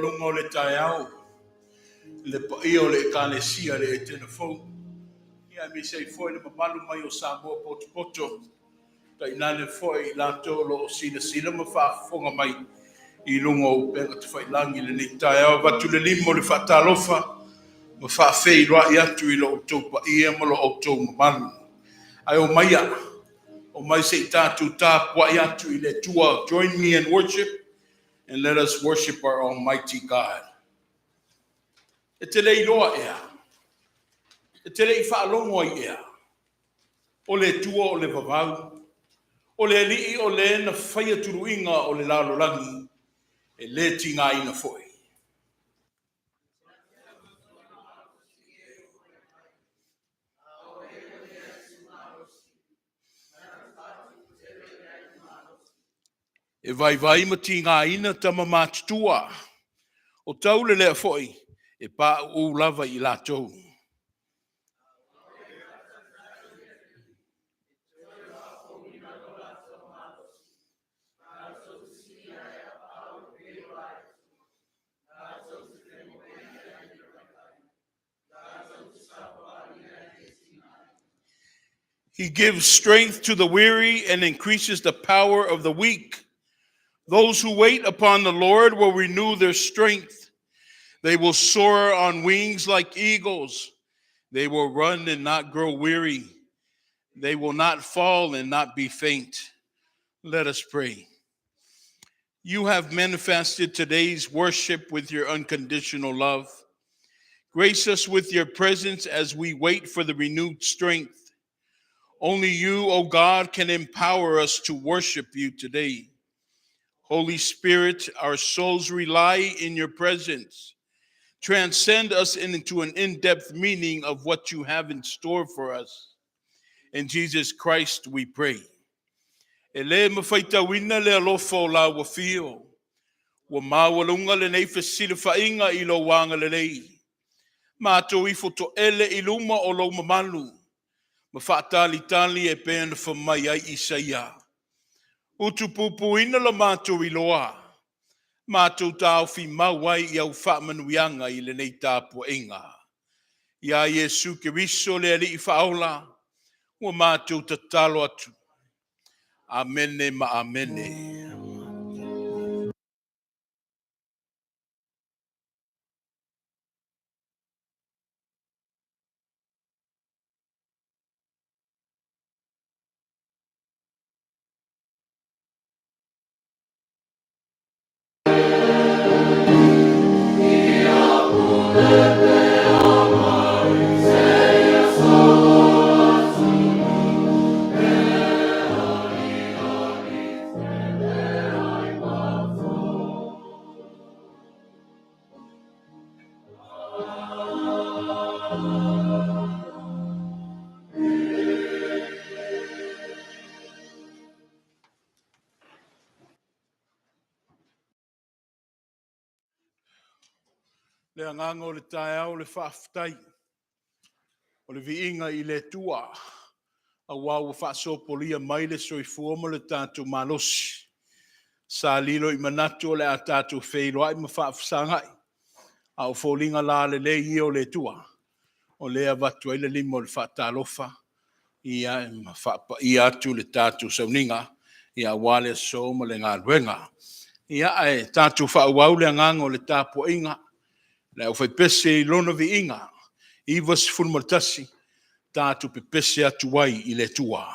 Luga o le taeao, le paia o le Ekalesia le Etena Fou. Ia aemaise ai foi le mamalu mai o Samoa potopoto, tainane foi i latou o lo o silasila ma faafofoga mai i luga o upega tafailagi i lenei taeao. Avatu le lima o le faatalofa ma faafeiloai atu i lo outou paia ma lo outou mamalu. Ae omaia, omai se i tatou tapuai atu i le Atua. Join me in worship and let us worship our Almighty God. E te le iloa ea, e te le i faalogo ai ea, o le Atua o le vavau. O le Alii o le na faia tuluiga o le lalolagi, e lē tigaina foi. E vaivai ma tigaina tama matutua, o taule lea foi e pauu lava i latou. He gives strength to the weary and increases the power of the weak. Those who wait upon the Lord will renew their strength. They will soar on wings like eagles. They will run and not grow weary. They will not fall and not be faint. Let us pray. You have manifested today's worship with your unconditional love. Grace us with your presence as we wait for the renewed strength. Only you, O God, can empower us to worship you today. Holy Spirit, our souls rely in your presence. Transcend us into an in-depth meaning of what you have in store for us. In Jesus Christ we pray. E le mafaitauina le alofa o lau afio. Ua maualuga lenei fesilafaiga i lou agalelei. Matou ifo toele i luma o lou mamalu. Ma faatalitali e pei ona fai mai ai Isaia. Utupupuina la matou iloa. Matou taofi mau ai i au faamanuiaga i lenei tapuaiga. Ia Iesu Keriso le Alii faaola, ua matou tatalo atu. Amene ma amene. Le agaga o le taeao le faafetai o le viiga i le Atua, auā ua faasopolia mai le soifua ma le tatou malosi. Sa lilo i manatu o le a tatou feiloai ma faafesagai, a o foliga lalelei ia o le Atua, o lea e avatu ai le lima o le faatalofa, ia ma faapaia atu le tatou sauniga, ia aua le aso ma le galuega. Ia ae tatou faaauau le agaga o le tapuaiga, le aufaipese i lona viiga, 91, tatou pepese atu ai i le Atua.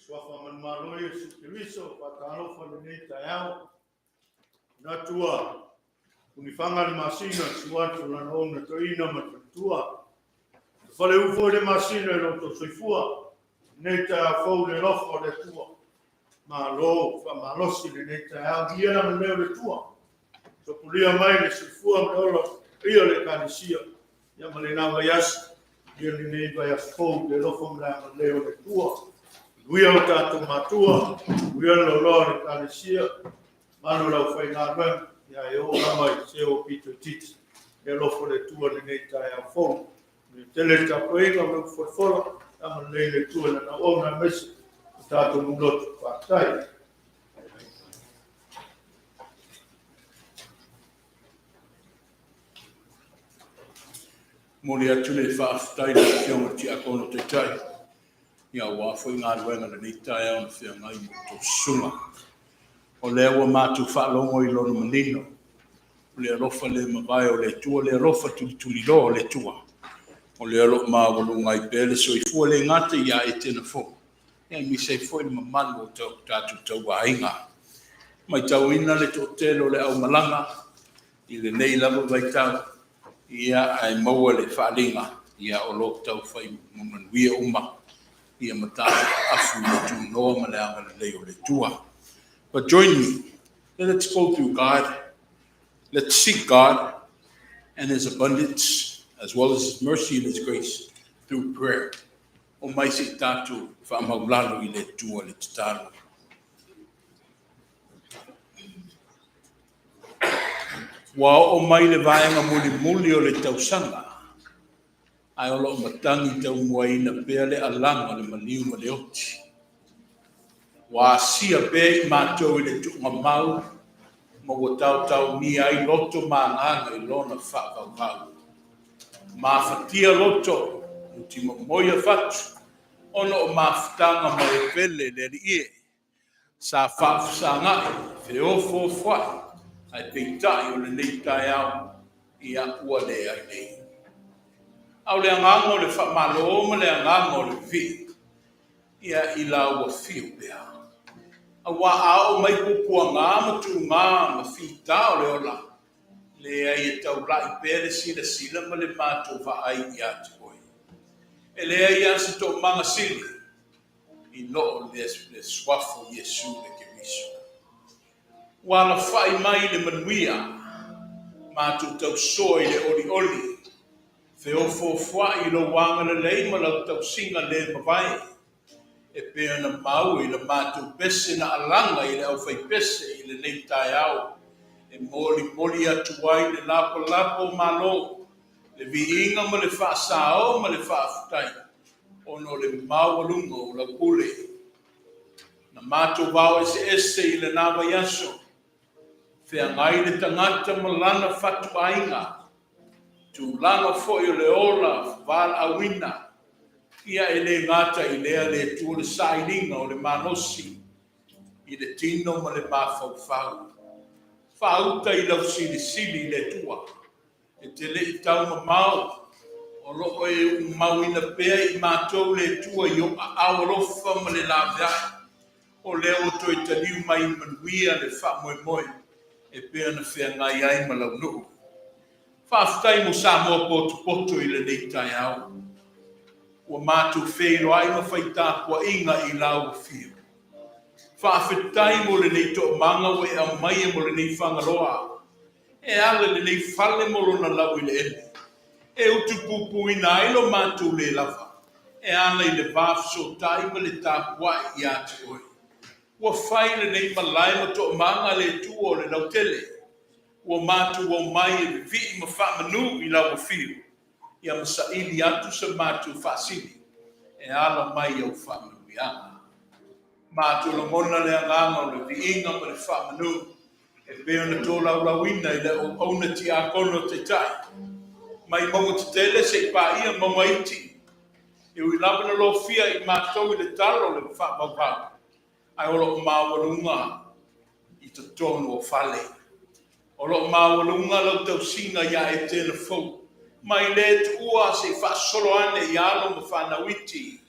Suafa manumalo Iesu Keriso, faatalofa lenei taeao. Manatu ua unifaga le masina, susu atu lana ona toeaina ma le faletua. Ua faleu foi le masina i lo outou soifua, lenei taeao fou i le alofa o le Atua. Malo faamalosi lenei taeao, viia le agalelei o le Atua. Sopulia mai le soifua ma le ola paia o le Ekalesia, ia ma lena vaiaso, ia lenei vaiaso fou i le alofa ma le agalelei o le Atua. Manuia o tatou matua, manuia le loaloa o le Ekalesia, malu o le aufaigaluega, ia e oo lava i se o pito itiiti. Le alofa o le Atua lenei taeao fou. Manuia tele le tapuaiga ma le folafola, agalelei le Atua i lana auauna aemaise o tatou nuu lotu. Faafetai. Momoli atu le faafetai i le Afioga i le Tiakono Taitai, ia aua foi galuega i lenei taeao na feagai ma outou susuga. O lea ua matou faalogo i lona manino, o le alofa le mavae o le Atua, le alofa tulituliloa o le Atua, o lea o lo o maualuga ai pea le soifua le gata ia Etena fou, aemaise ai foi le mamalu o tatou tauaiga. Matauina le toatele o le aumalaga i lenei lava vaitau, ia ae maua le faaaliga, ia o lo o taufai manuia uma, ia ma tatou afu i le tunoa ma le agalelei o le Atua. But join me. Let's go to God. Let's seek God and His abundance, as well as His mercy and His grace through prayer. O mai se i tatou faamaulalo i le Atua le tatalo. Ua oo mai le vaega mulimuli o le tausaga, ae o lo o matagi taumuaina pea le alaga o le maliu ma le oti. Ua asia pea i matou i le tuugamau ma ua taotaomia ai loto ma agaga i lona faavauvau. Mafatia loto, mutimomoi fatu, ona o mafutaga ma e pele le alii e. Sa faafesagai, feofoofoai, ae peitai o lenei taeao, ia ua leai nei. A o le agaga o le faamalo ma le agaga o le vivii, ia i la ua afio pea. Aua a oo mai puapuaga ma tuga ma fita o le ola, leai e taulai pea le silasila ma le matou vaai ia te oe. E leai lava se toomaga sili i loo le suafa o Iesu le Keriso. Ua alafai mai le manuia, matou tausoa i le olioli, feofoofoai i lou agalelei ma lau tausiga le mavae, e pei ona maua i la matou pese na alaga i le aufaipese i lenei taeao, e molimoli atu ai le lapalapa o malo, le viiga ma le faasao ma le faafetai, ona o le maualuga o lau pule. Na matou vao eseese i lena vaiaso, feagai le tagata ma lana fatuaiga, tulaga foi o le ola valaauina, ia e le gata i lea le Atua le sailiga o le malosi i le tino ma le mafaufau. Faauta i lau silisili i le Atua, e te le i taumamao, o lo o e umauina pea i matou le Atua i o aao alofa ma le laveai, o lea ua toe taliu mai manuia le faamoemoe e pei ona feagai ai ma lau nuu. Faafetai mo Samoa potopoto i lenei taeao. Ua matou feiloai ma fai tapuaiga i lau afio. Faafetai mo lenei toomaga ua e aumaia mo lenei Fagaloa. E ala i lenei fale mo lona laueleele. E utupupuina ai lo matou le lava e ala i le va fesootai ma le tapuai ia te oe. Ua fai lenei malae ma toomaga a le Atua o le lautele. Ua matou omai e vivii ma faamanu i lau afio, ia ma saili atu sa matou faasili e ala mai i au faamanuiaga. Matou lagona le agaga o le viiga ma le faamanu e pei ona tolaulauina i le auauna tiakono taitai mai mauga tetele seia paia mauga iti. E ui lava ina lofia i matou i le tala o le faavauvau, ae o lo o maualuga i totonu o fale. O lo o maualuga lau tausiga ia Etena fou, mai le tuua se i faasolo ane i alo ma fanau iti.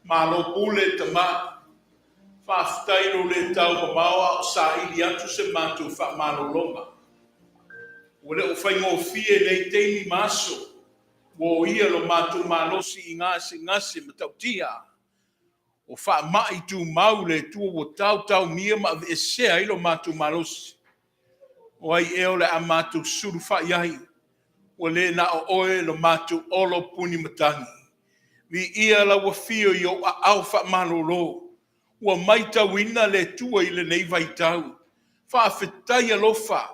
Malo pule tama, faafetai lou le tau mamao a o saili atu se matou faamalologa. Ua le o faigofie nei taimi ma aso, ua oia lo matou malosi i gasegase matautia. O faamai tumau le Atua ua taotaomia ma aveesea ai lo matou malosi. O ai ea o le a matou sulufai ai, ua le na o oe lo matou olo puni matagi. Viia lau afio i ou aao faamalolo, ua matauina le Atua i lenei vaitau. Faafetai alofa,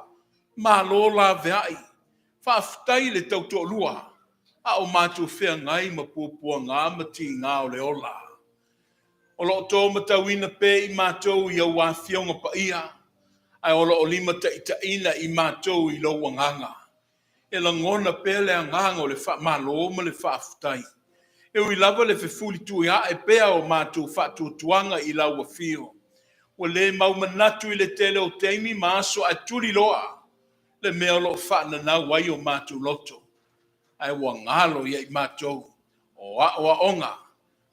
malo laveai, faafetai le tautoalua, a o matou feagai ma puapuaga ma tiga o le ola. O lo o to matauina pea i matou i ou afioga paia, ae o lo o limataitaiina i matou i lou agaga. E lagona pea le agaga o le faamalo ma le faafetai. E ui lava le fefulituae pea o matou faatuatuaga i lau afio, ua le mau manatu i le tele o taimi ma aso ae tuliloa le mea o lo o faananau ai o matou loto, ae ua galo ia i matou o aoaoga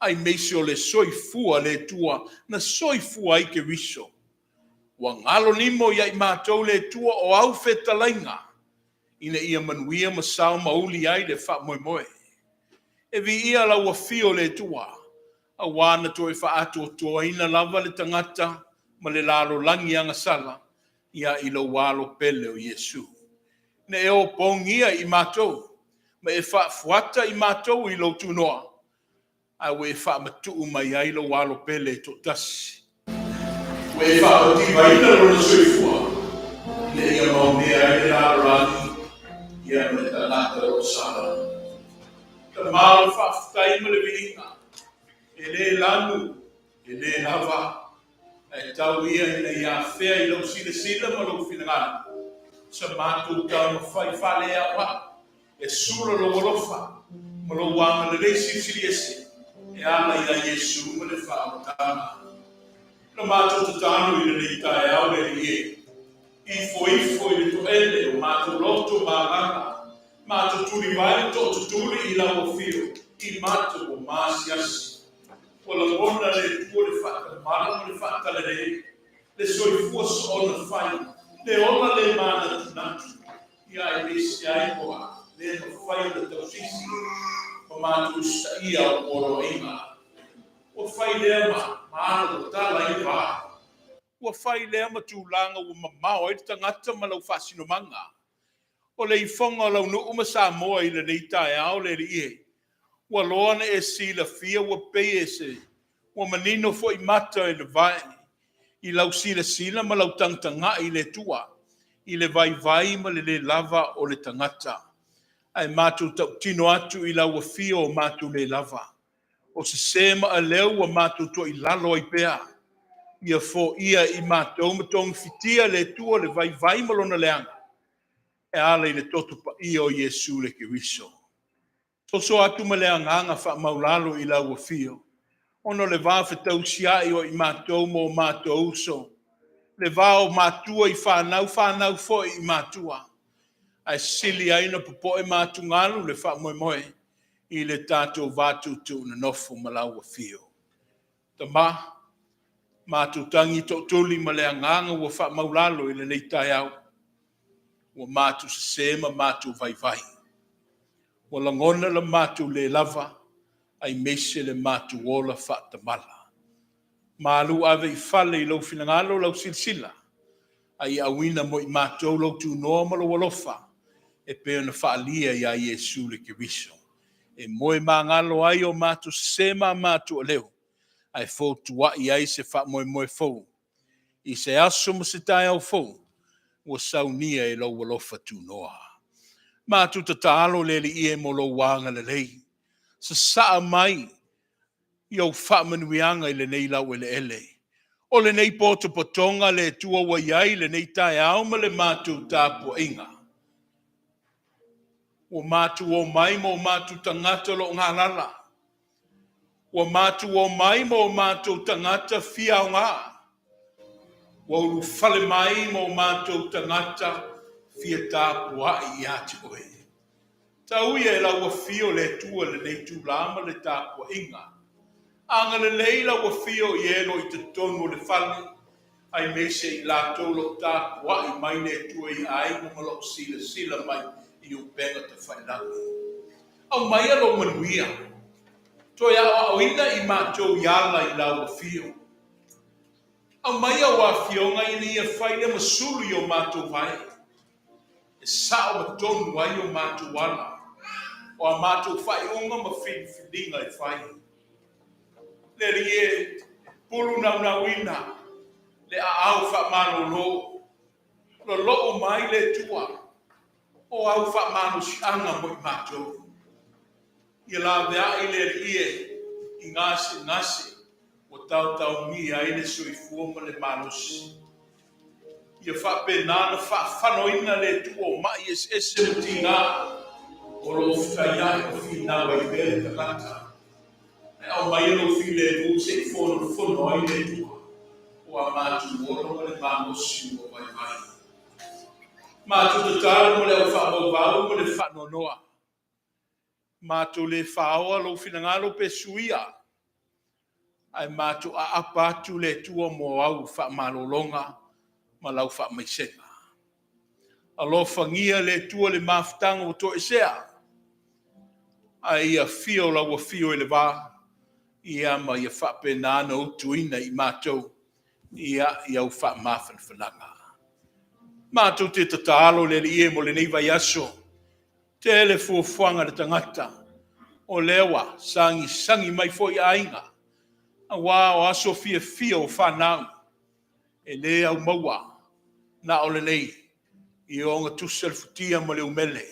aemaise o le soifua le Atua na soifua ai Keriso. Ua galo nimo ia i matou le Atua o au fetalaiga, ina ia manuia ma sao mauli ai le faamoemoe. E viia lau afio le Atua, auā na toe faaatoatoaina lava le tagata ma le lalolagi agasala ia i lou alo pele o Iesu. Na e opogia i matou, ma e faafuata i matou i lou tunoa, ae ua e faamatuu mai ai lou alo pele e toatasi. Ua e faamativaina lona soifua, ina ia maumea ai le lalolagi ia ma le tagata o lo o sala. Tama o le faafetai ma le viiga, e le lanu, e le lava, ae tau ia ina ia afea i lau silasila ma lou finagalo, sa matou taumafai faaleaoao e sula lou alofa ma lou agalelei silisili ese e ala iā Iesu ma le faaolataga. Na matou tatalo i lenei taeao le Alii e, ifoifo i le toele o matou loto ma agaga, matou tulivae ma tootutuli i lau afio i matou ua maasiasi. Ua lagona le Atua le faatamala ma le faatalelei, le soifua soona fai, le ola le manatunatu, ia aemaise ai ua le mafai ona tausisi ma matou usitaia au poloaiga. Ua fai lea ma ala ua tala ai le va. Ua fai lea ma tulaga ua mamao ai le tagata ma lau faasinomaga. O le ifoga o lau nuu ma Samoa i lenei taeao le Alii e, ua loa ona e silafia ua pei e se ua manino foi mata i le vae i lau silasila ma lau tagatagai i le Atua, i le vaivai ma le le lava o le tagata. Ae matou tautino atu i lau afio o matou le lava. O sese ma aleu ua matou toilalo ai pea. Ia foia i matou ma togafitia le Atua le vaivai ma lona leaga, e ala i le toto paia o Iesu le Keriso. Soso atu ma le agaga faamaulalo i lau afio, ona o le va fetausiai o i matou ma o matou uso, le va o matua i fanau, fanau foi i matua, ae sili ai ona popoe ma atugalu le faamoemoe i le tatou va tuutuu nonofo ma lau afio. Tama, matou tagi tootuli ma le agaga ua faamaulalo i lenei taeao. Ua matou sesē ma matou vaivai. Ua lagona la matou le lava, aemaise le matou ola faatamala. Malu ave i fale i lou finagalo lau silasila, a ia auina mo i matou lou tunoa ma lou alofa, e pei ona faaalia iā Iesu le Keriso, e moe magalo ai o matou sesē ma a matou aleu, ae fotua'i ai se faamoemoe fou i se aso ma se taeao fou ua saunia e lou alofa tunoa. Matou tatalo le Alii e mo lou agalelei. Sasaa mai i ou faamanuiaga i lenei laueleele. O lenei potopotoga le Atua ua i ai lenei taeao ma le matou tapuaiga. Ua matou omai ma o matou tagata o lo o galala. Ua matou omai ma o matou tagata fia aoga. Ua ulufale mai ma o matou tagata fia tapuai ia te oe. Tauia e lau Afio le Atua lenei itula ma le tapuaiga. Agalelei lau Afio i e o lo o i totonu o le fale, aemaise i latou o lo o tapuai mai le Atua i aiga ma lo o silasila mai i upega tafailagi. Aumaia lou manuia. Toe aoaoina i matou i ala i lau Afio. Aumaia ou afioga ina ia fai lea ma sulu i o matou vae, e sao ma tonu ai o matou ala, o a matou faaiuga ma filifiliga e fai. Le Alii e, pulu naunauina le aao faamalolo, lolou mai le Atua o au faamalosiaga mo i matou. Ia laveai le Alii e i gasegase ua taotaomia ai le soifua ma le malosi. Ia faapena ona faafanoina le Atua o ma'i eseese ma tiga o lo o fetaiai ma finau ai pea le tagata. Ae aumaia lou filemu se i fonofono ai le Atua o a matou ola ma le malosi ua vaivai. Matou tatalo mo le au faavauvau ma le faanoanoa. Matou le faoa lou finagalo pe suia, ae matou aapa atu le Atua mo au faamalologa ma lau faamaisega. Alofagia le Atua le mafutaga ua toesea, ae ia afio lau afio i le va, ia ma ia faapena ona utuina i matou ia i au faamafanafanaga. Matou te tatalo le Alii e mo lenei vaiaso, Tele fuafuaga a le tagata, o lea ua sagisagi mai foi aiga, aua o aso fiafia o fanau, e le aumaua na o lenei i ogatusa le futia ma le umele.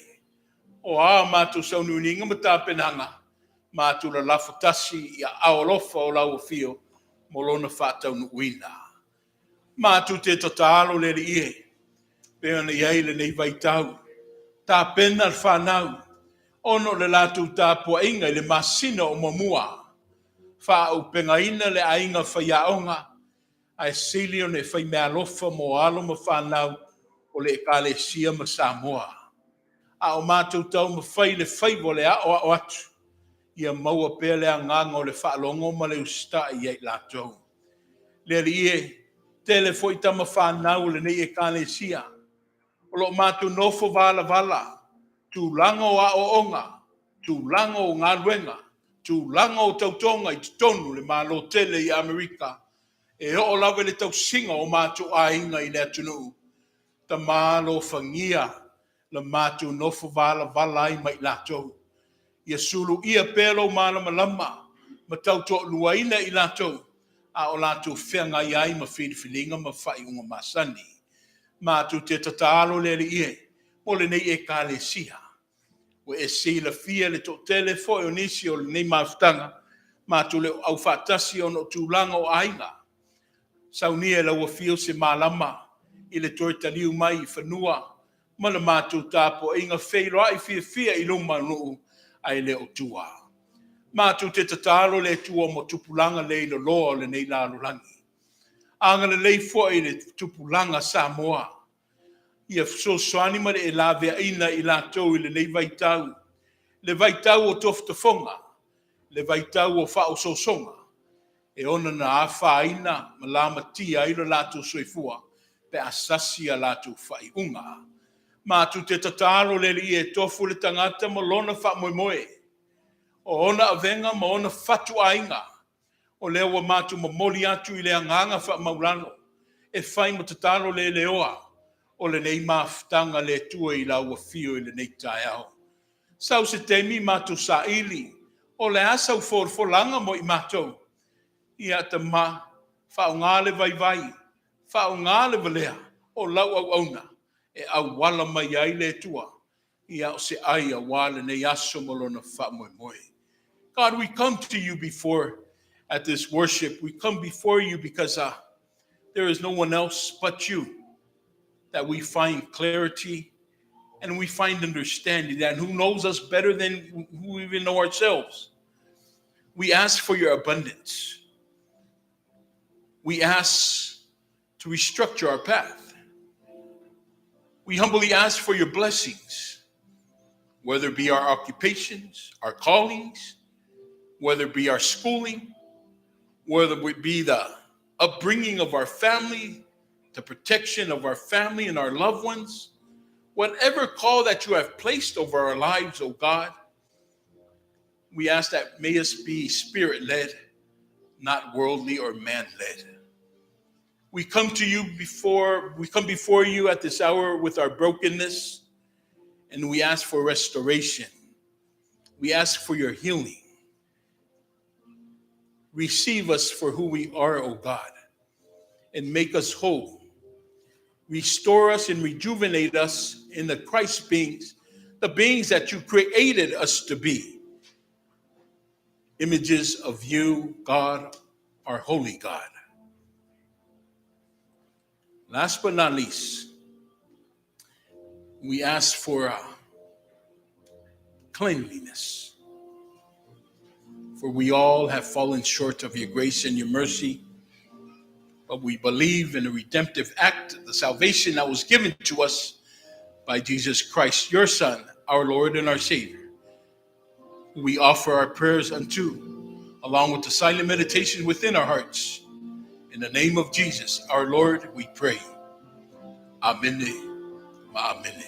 O a matou sauniuniga ma tapenaga, matou lalafo tasi i aao alofa o lau afio mo lona faataunuuina. Matou te tatalo le Alii e, pei ona i ai lenei vaitau, tapena le fanau ona o le latou tapuaiga i le masina o muamua, faaauupegaina le aiga faiaoga, ae sili ona e faimeaalofa mo alo ma fanau o le Ekalesia ma Samoa. A o matou taumafai i le faiva o le aoao atu, ia maua pea le agaga o le faalogo ma le usitai ia i latou. Le Alii e, tele foi tama fanau o lenei Ekalesia o lo o matou nofo valavala, tulaga o aoaoga, tulaga o galuega, tulaga o tautoga i totonu o le Malo tele i Amerika, e oo lava i le tausiga o matou aiga i le atunuu. Tama alofagia la matou nofo valavala ai ma i latou. Ia suluia pea lou malamalama ma tautoaluaina i latou a o latou feagai ai ma filifiliga ma faaiuga masani. Matou te tatalo le Alii e, mo lenei Ekalesia. Ua e silafia le toatele foi o nisi o lenei mafutaga, matou le o aufaatasi ona o tulaga o aiga. Saunia e lau afio se malama i le toe taliu mai i fanua ma le matou tapuaiga feiloai fiafia i luma o nuu ae le o tua. Matou te tatalo le Atua mo tupulaga leiloloa o lenei lalolagi. Agalelei foi i le tupulaga Samoa. Ia fesoasoani ma le e laveaina i latou i lenei vaitau, le vaitau o tofotofoga, le vaitau o faaosoosoga, e ono na afaina ma lamatia ai lo latou soifua pe a sasi a latou faaiuga. Matou te tatalo le Alii e tofu le tagata ma lona faamoemoe. O ona avega ma ona fatuaiga. O lea ua matou momoli atu i le agaga faamaualalo e fai ma tatalo leleoa o lenei mafutaga le Atua i lau afio i lenei taeao. Sau se taimi matou saili, o le a sau folafolaga mo i matou. Ia tama, faaaoga le vaivai, faaaoga le valea o lau auauna e auala mai ai le Atua. Ia o se ai aua lenei aso ma lona faamoemoe. God, we come to you before at this worship. We come before you because there is no one else but you that we find clarity and we find understanding, that who knows us better than who we even know ourselves. We ask for your abundance. We ask to restructure our path. We humbly ask for your blessings, whether it be our occupations, our callings, whether it be our schooling, whether it be the upbringing of our family, the protection of our family and our loved ones, whatever call that you have placed over our lives, O God, we ask that may us be spirit led, not worldly or man led. We come before you at this hour with our brokenness, and we ask for restoration. We ask for your healing. Receive us for who we are, O God, and make us whole. Restore us and rejuvenate us in the Christ beings, the beings that you created us to be. Images of you, God, our holy God. Last but not least, we ask for cleanliness. For we all have fallen short of your grace and your mercy, but we believe in the redemptive act, the salvation that was given to us by Jesus Christ, your Son, our Lord and our Savior. We offer our prayers unto, along with the silent meditation within our hearts. In the name of Jesus, our Lord, we pray. Amen. Amen.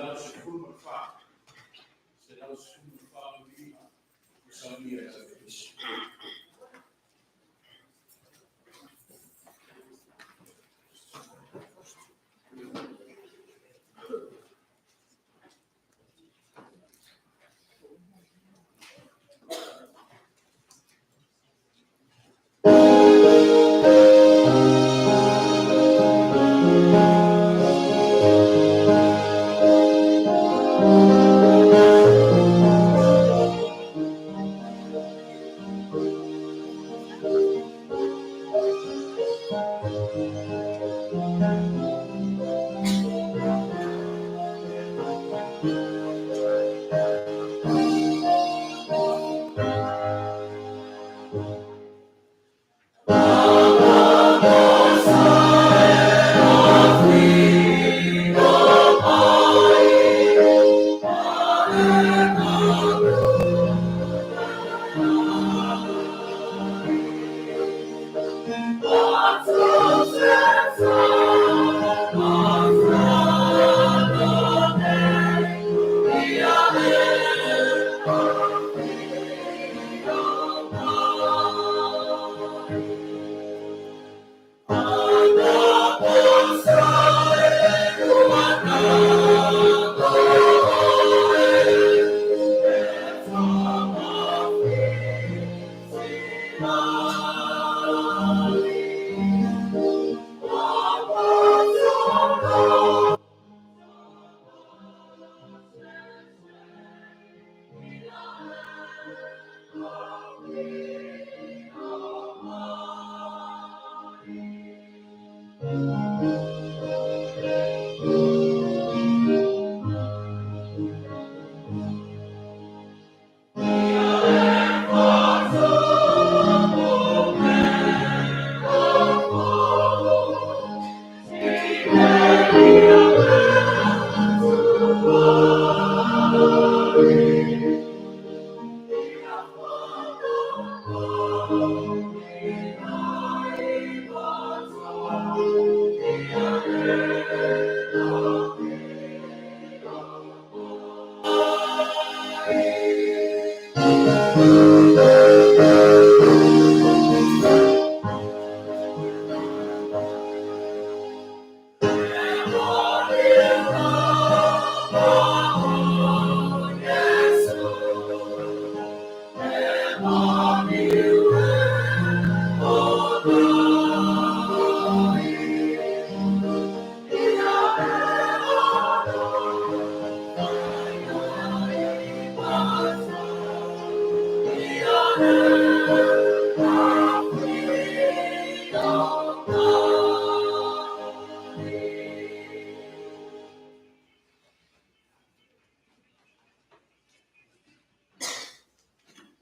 114.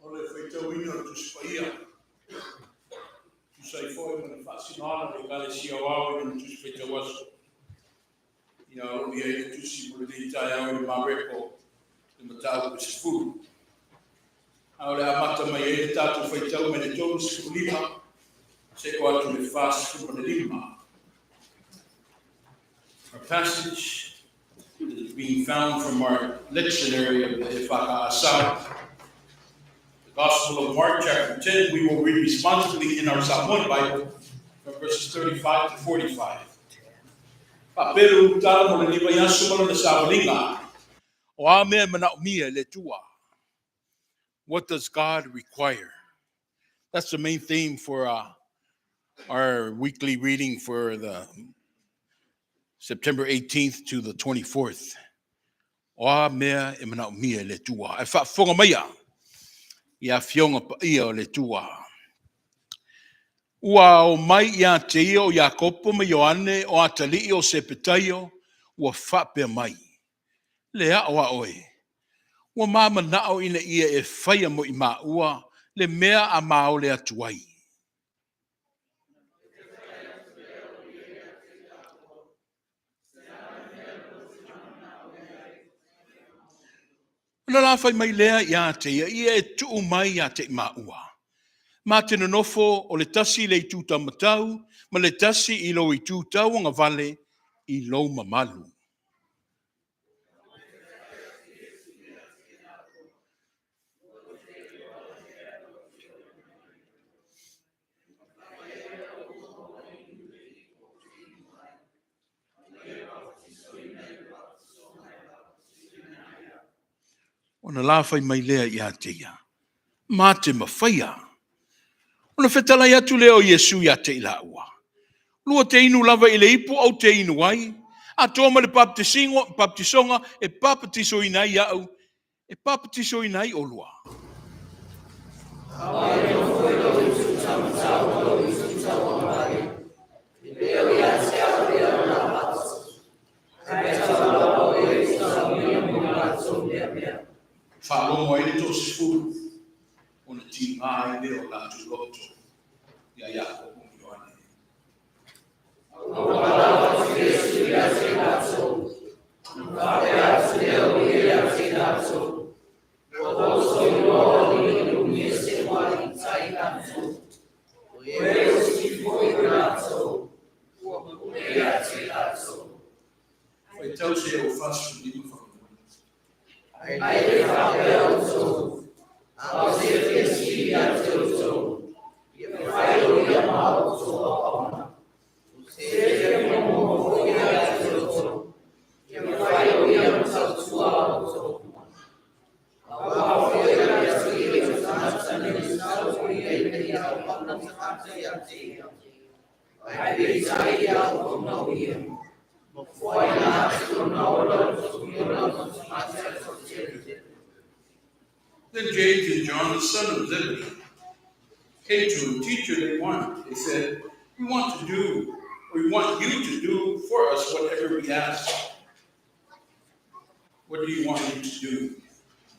O le faitauina o le Tusi Paia, tusa ai foi ma le faasinoala o le Ekalesia Aoao i lona Tusi Faitau Aso. Ia o lo o i ai le tusi mo lenei taeao i le Mareko, le mataupu e 10. A o le amata mai ai le tatou faitau mai le 35 seia oo atu i le 45. Our passage is being found from our lectionary of the EFKS. The Gospel of Mark, chapter 10, we will read responsibly in our Samoan Bible from verses 35 to 45. Faapelu tala mo lenei vaiaso ma lona savaliga. O a mea e manaomia e le Atua? What does God require? That's the main theme for our weekly reading for the September 18th to the 24th. O a mea e manaomia e le Atua? Ae faafofoga maia i afioga paia o le Atua. Ua omai ia te ia o Iakopo ma Ioane o atalii o Sepetaio, ua faapea mai, Le aʻoaʻo e, ua ma manaʻo ina ia e faia mo i māua le mea a maole atu ai. Ona la fai mai lea ia te ia, ia e tuu mai ia te i māua. Ma te nonofo o le tasi i le itu taumatau ma le tasi i lou itu tauagavale i lou mamalu. Ona la fai mai lea ia te ia, Ma te mawhaia. Ona fetalai atu lea o Iesu ia te i laua, Lua te inu lava i le ipu ou te inu ai, atoa ma le baptisoga e papatisoina ai iaʻu, e papatisoina ai olua. Ae nofo i lou itu taumatau ma lou itu tauagavale, e pei o ia te au ia o nā matou. Ae tau lava o ia i saunia mo latou mea mea. Faalogo ai le toasefulu, ona tiga ai lea o latou loto iā Iakopo ma Ioane. A ua lava atu Iesu ia te latou, ona faapea atu lea o ia ia te latou, Ua outou iloa o alii e lumia se moali i tai latou, o e o sili foi o latou. se o 45 faamolemole. Ae le faapea outou, a o se fia sili ia te outou, ia fai o ia ma a outou auauna. O se fia muamua foi ia te outou, ia fai o ia ma tautua a outou uma. Aua foi e ave atu ia o tagata nei tau o ia ina ia auauna tagata ia te ia. Ae peitai ia auauna o ia, ma fuaina atu lona ola o le totogi ola ma tagata e toatele. Then James and John, the son of Zebedee, came to him. Teacher, they said, we want to do, we want you to do for us whatever we ask. What do you want me to do?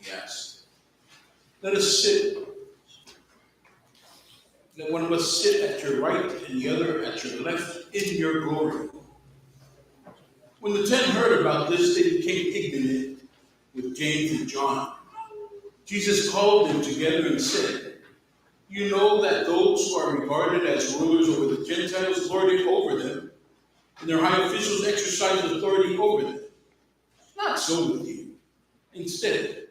He asked. Let us sit. Let one of us sit at your right and the other at your left in your glory. When the 10 heard about this, they became indignant with James and John. Jesus called them together and said, You know that those who are regarded as rulers over the Gentiles lord it over them, and their high officials exercise authority over them. Not so with you. Instead,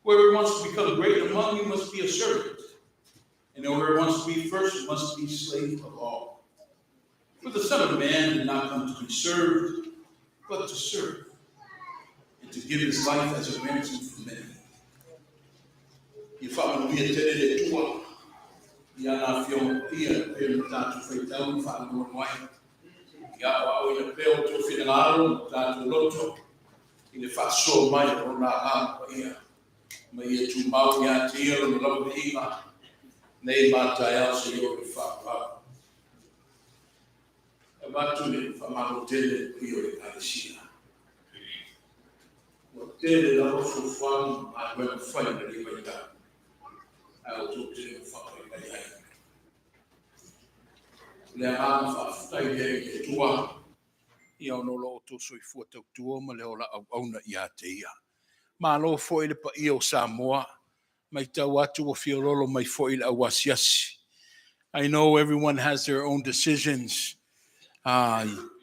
whoever wants to become great among you must be a servant, and whoever wants to be first must be slave of all. For the Son of Man did not come to be served, but to serve, and to give his life as a ransom for many. Ia faamanuia tele le Atua i ana afioga paia e pei ona tatou faitau ma faalogologo ai. Ia aoaoina pea outou finagalo ma tatou loto i le faasoa mai o lona Agaga Paia, ma ia tumau ia te ia lona lava viiga nei ma taeao seia oo i le faavavau. E avatu le faamalo tele i le paia o le Ekalesia. Ua tele lava fuafuaga ma galuega fai i lenei vaitau, ae outou te le o faapai mai ai. O le agaga faafetai lea i le Atua, ia ona o lo outou soifua tautua ma le ola auauna ia te ia. Malo foi le paia o Samoa, matau atu ua fiololo mai foi le au asiasi. I know everyone has their own decisions.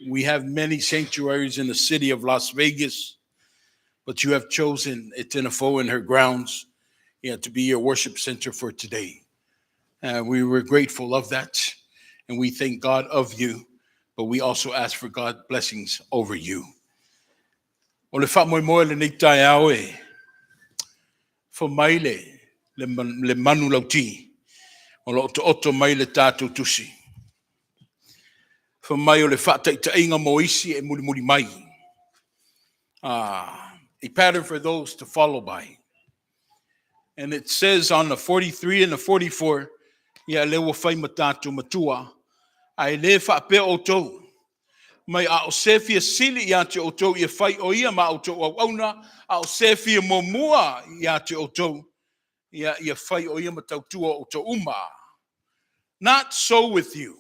We have many sanctuaries in the city of Las Vegas, but you have chosen Etena Fou and her grounds, to be your worship center for today. We were grateful of that, and we thank God of you, but we also ask for God's blessings over you. O le faamoemoe lenei taeao e fai mai le manu lauti o lo o taoto mai le tatou tusi. Fai mai o le faataitaiga mo isi e mulimuli mai. A pattern for those to follow by. And it says on the 43 and the 44, ia le ua fai ma tatou matua, ae le faapea outou. Mai a o se fia sili ia te outou ia fai o ia ma outou auauna, a o se fia muamua ia te outou, ia fai o ia ma tautua o outou uma. Not so with you.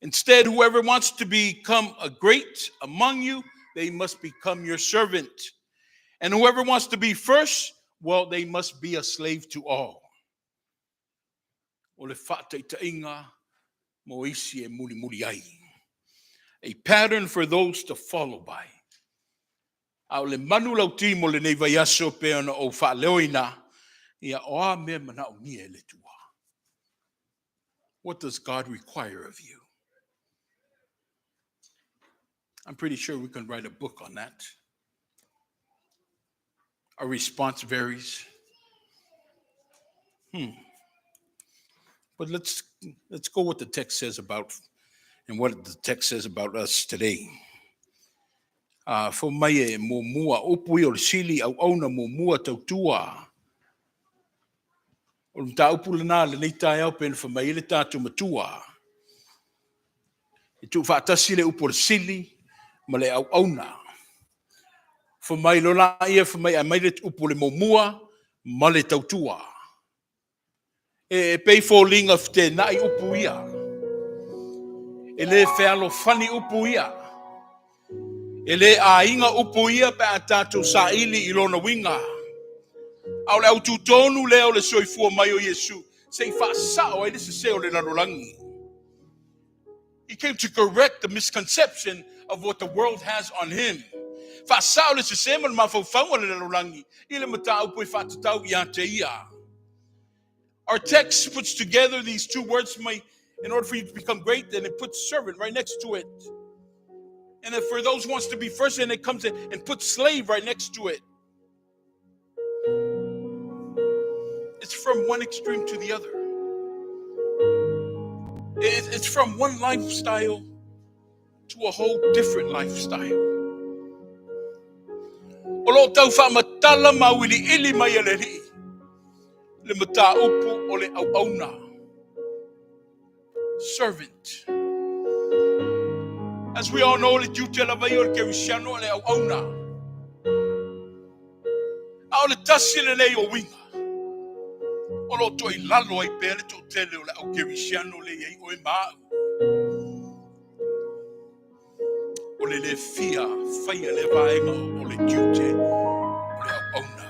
Instead, whoever wants to become a great among you, they must become your servant. And whoever wants to be first, well, they must be a slave to all. O le faataitaiga mo isi e mulimuli ai. A pattern for those to follow by. A o le manu lauti mo lenei vaiaso pe ona ou faaleoina, ia o a mea manaomia e le Atua. What does God require of you? I'm pretty sure we can write a book on that. Our response varies. But let's go what the text says about and what the text says about us today. Fai mai e muamua, upu ia o le sili auauna muamua tautua. O le mataupu lena lenei taeao pe na fai mai ai le tatou matua. E tuufaatasi le upu o le sili ma le auauna. Fai mai lola ia fai mai aumai le upu le muamua ma le tautua. E pei foliga feteenai upu ia. E le fealofani upu ia. E le aiga upu ia pe a tatou saili i lona uiga. A o le autu tonu lea o le soifua mai o Iesu, se i faasao ai le sese o le lalolagi. He came to correct the misconception of what the world has on him. Faasao le sesē ma le mafaufauga o le lalolagi i le mataupu e faatatau ia te ia. Our text puts together these two words my, in order for you to become great, then it puts servant right next to it. And if for those who wants to be first, then it comes in and puts slave right next to it. It's from one extreme to the other. It's from one lifestyle to a whole different lifestyle. O lo o tau faamatala ma auiliili mai e le Alii le mataupu o le auauna. Servant. As we all know, le tiute lava ia o le kerisiano o le auauna. A o le tasi lenei o uiga o lo o toilalo ai pea le toatele o le au kerisiano le i ai oe ma au. O le le fia faia lea vaega o le tiute o le auauna.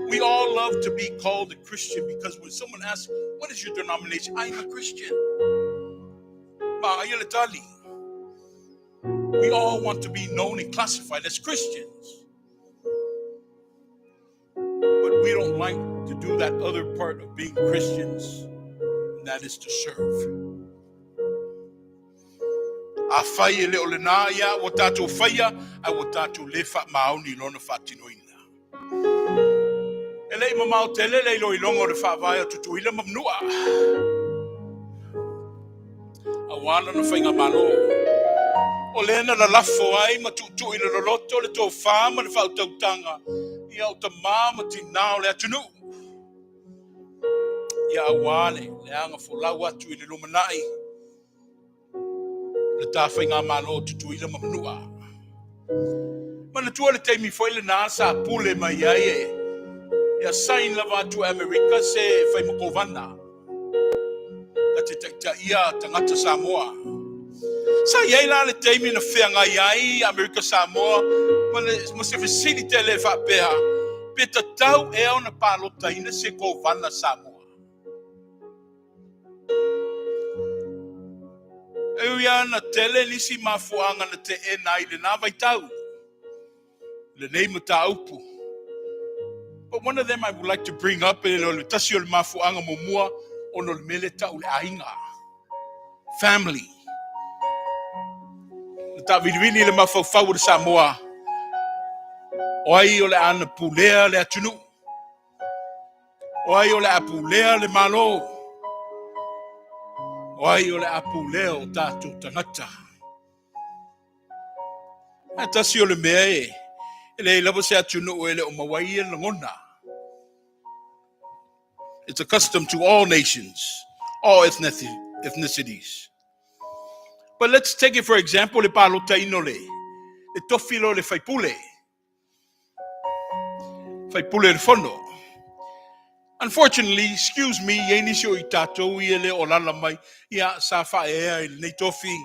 We all love to be called a Christian because when someone asks, what is your denomination? I am a Christian. Manaia le tali. We all want to be known and classified as Christians. But we don't like to do that other part of being Christians, and that is to serve. Afai e le o lena ia ua tatou faia, ae ua tatou le faamaoni i lona faatinoina. E le i mamao tele le iloiloga o le Faavae o Tutuila ma Manua, aua lona faigamalo. O lea na lalafo ai ma tuutui le loloto, le tofa ma le faautautaga ia o tamā ma tinā o le atunuu. Ia aua le leaga folau atu i le lumanai o le ta faigamalo o Tutuila ma Manua. Manatua le taimi foi lena sa pule mai ai e e assign lava atu e Amerika se fai ma kovana na te taitaia tagata Samoa. Sa i ai la le taimi na feagai ai Amerika Samoa ma, le, ma se fesili tele e faapea, pe tatau ea ona palotaina se kovana Samoa. E ui lava na tele nisi mafuaaga na teena ai i lena vaitau lenei mataupu. But one of them I would like to bring up, e le tasi o le mafuaaga muamua ona o le mea lea e tau le aiga. Family. Na taavilivili le mafaufau o le Samoa, o ai o le a na pulea le atunuu. O ai o le a pulea le Malo? O ai o le a pulea o tatou tagata? Ae tasi o le mea e, e leai lava se atunuu e le o maua ai ia lagona. It's a custom to all nations, all ethnicities. But let's take it for example le palotaina o le, le tofi lea o le faipule. Faipule o le Fono. Unfortunately, excuse me, i ai nisi o i tatou ia le o lala mai, ia sa faaeaea i lenei tofi,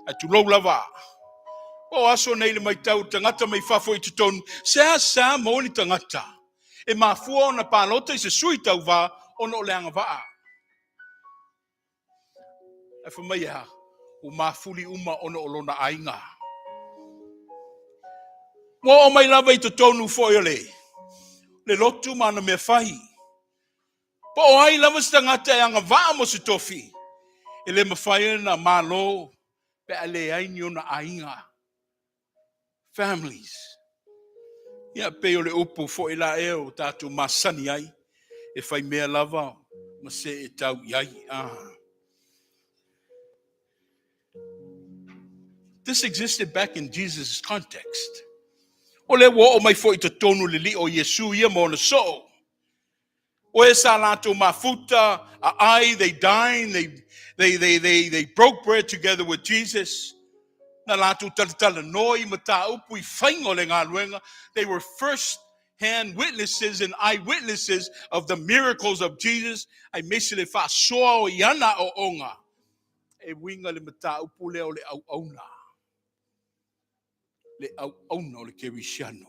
ae tulou lava. O aso nei le maitau tagata mai fafo i totonu, seasea maua ni tagata e mafua ona palota i se sui tauvā ona o le agavaa. Ae fai mai e a? Ua mafuli uma ona o lona aiga. Ua oo mai lava i totonu foi o le, le lotu ma ana mea fai. Po o ai lava se tagata e agavaa mo se tofi, e le mafai ona malo pe a leai ni ona aiga. Families. Ia, pei o le upu foi la ea o tatou masani ai, e fai mea lava ma se e tau i ai. Ah. This existed back in Jesus' context. O lea ua oo mai foi i totonu le lii o Iesu ia ma ona soo. O e sa latou mafuta, a ai, they dined, they, they, they, they, they broke bread together with Jesus. Na latou talatalanoa i mataupu i faiga o le galuega. They were first hand witnesses and eyewitnesses of the miracles of Jesus, aemaise le faasoa o i ana aoaoga e uiga le mataupu lea o le auauna. Le auauna o le Kerisiano.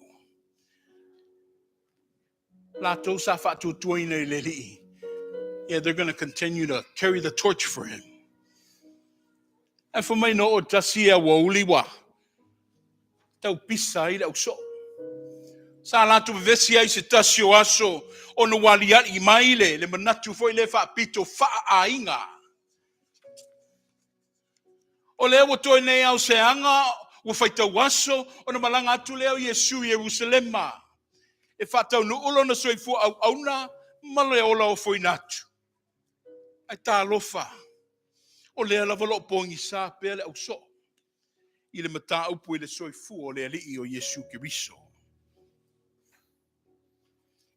Latou sa faatuatuaina i le Alii. Yeah, they're going to continue to carry the torch for him. Ae fai mai na oo tasi e aoauli ua. Tau pisa ai le ausoo. Sa latou vevesi ai se tasi o aso ona ua aliali mai le, le manatu foi lea faapito faaaiga. O lea ua toe nei ao seaga ua faitau aso ona malaga atu lea o Iesu i Ierusalema e faataunuu lona soifua auauna ma le ola ofoina atu. Ae talofa, o lea lava o lo o pogisa pea le ausoo i le mataupu i le soifua o le Alii o Iesu Keriso.